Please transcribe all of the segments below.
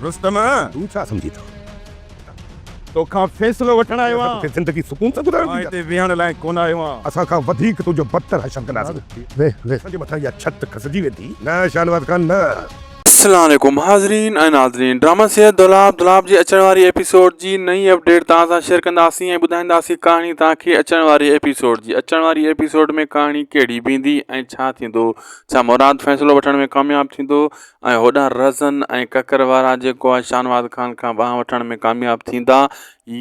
رستم! تون ڇا سمجهين ٿو؟ توکان فيصلو وٺڻ آيو آهيان. توکي زندگي سڪون سان گذارڻ مان ڏينداسين. هتي ويهڻ لاء ڪونه آيو آهيان. اسان کان وڌيڪ تنهنجو بدتر حشر ڪنداسين. ويهه ويهه. اسان جي مٿان اها ڇت کسجي ويندي. نه شاهنواز خان نه. السلام عليڪم حاضرين ۽ ناظرين ڊراما سيريل دولاب دولاب جي اچڻ واري ايپيسوڊ جي نئين اپڊيٽ توهان سان شيئر ڪنداسين ۽ ٻڌائينداسين ڪهاڻي توهان کي اچڻ واري ايپيسوڊ جي اچڻ واري ايپيسوڊ ۾ ڪهاڻي ڪهڙي بيندي ۽ ڇا ٿيندو ڇا مراد فيصلو وٺڻ ۾ ڪامياب ٿيندو ۽ هوڏانهن رهزن ۽ ڪڪر وارا جيڪو آهي شاهنواز خان کان ٻانهن وٺڻ ۾ ڪامياب ٿيندا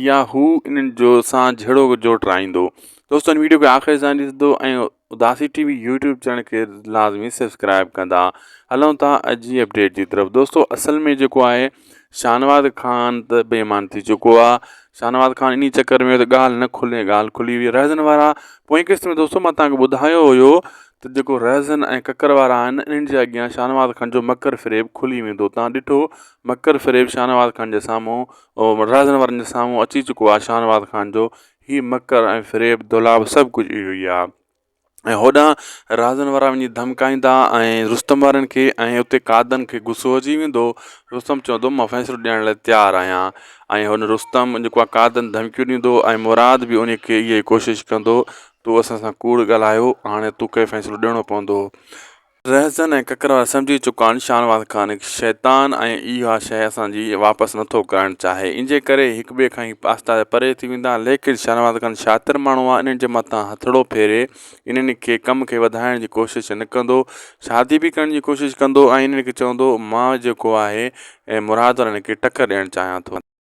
يا هو انهن جو سان جهيڙو جوٽرائيندو دوستو هن ويڊيو کي آخر تائين ڏسندو ۽ اداسي ٽي وي يوٽيوب چينل کي لازمي سبسڪرائب ڪندا هلون ٿا اڄ جي اپڊيٽ جي طرف دوستو اصل ۾ جيڪو آهي شاهنواز خان ته بي ايمان ٿي چڪو آهي شاهنواز خان انهي چڪر ۾ ته ڳالهه نه کلي ڳالهه کلي وئي رهزن وارا پوئين قسط ۾ دوستو مان تهانکي ٻڌايو هيو ته جيڪو رهزن ۽ ڪڪر وارا آهن انهن جي اڳيان شاهنواز خان جو مڪر فريب کلي ويندو تان ڏٺو مڪر فريب شاهنواز خان جي سامهون رهزن وارن جي سامهون اچي چڪو آهي شاهنواز خان جو هي مڪر ۽ فريب دولاب سڀ ڪجهه اهو ئي آهي ۽ هوڏانهن رهزن وارا وڃي ڌمڪائيندا ۽ رستم وارن کي ۽ اتي قادن کي غصو اچي ويندو رستم چوندو مان فيصلو ڏيڻ لاء تيار آهيان ۽ هن رستم جيڪو آهي قادن ڌمڪيون ڏيندو ۽ مراد به ان کي اها ئي ڪوشش ڪندو تو اسان سان ڪوڙ ڳالهايو، هاڻي توکي فيصلو ڏيڻو پوندو. رهزن ۽ ڪڪر وارا سمجهي چڪا آهن شاهنواز خان هڪ شيطان ۽ اها شيء اسان جي واپس نٿو ڪرائڻ چاهي ان جي ڪري هڪ ٻئي کان هي آهستي آهستي پري ٿي ويندا ليڪن شاهنواز خان شاطر ماڻهو آهي انهن جي مٿان هٿڙو ڦيري انهن کي ڪم کي وڌائڻ جي ڪوشش نه ڪندو شادي به ڪرڻ جي ڪوشش ڪندو ۽ انهن کي چوندو مان جيڪو آهي مراد وارن کي ٽڪر ڏيڻ چاهيان ٿو.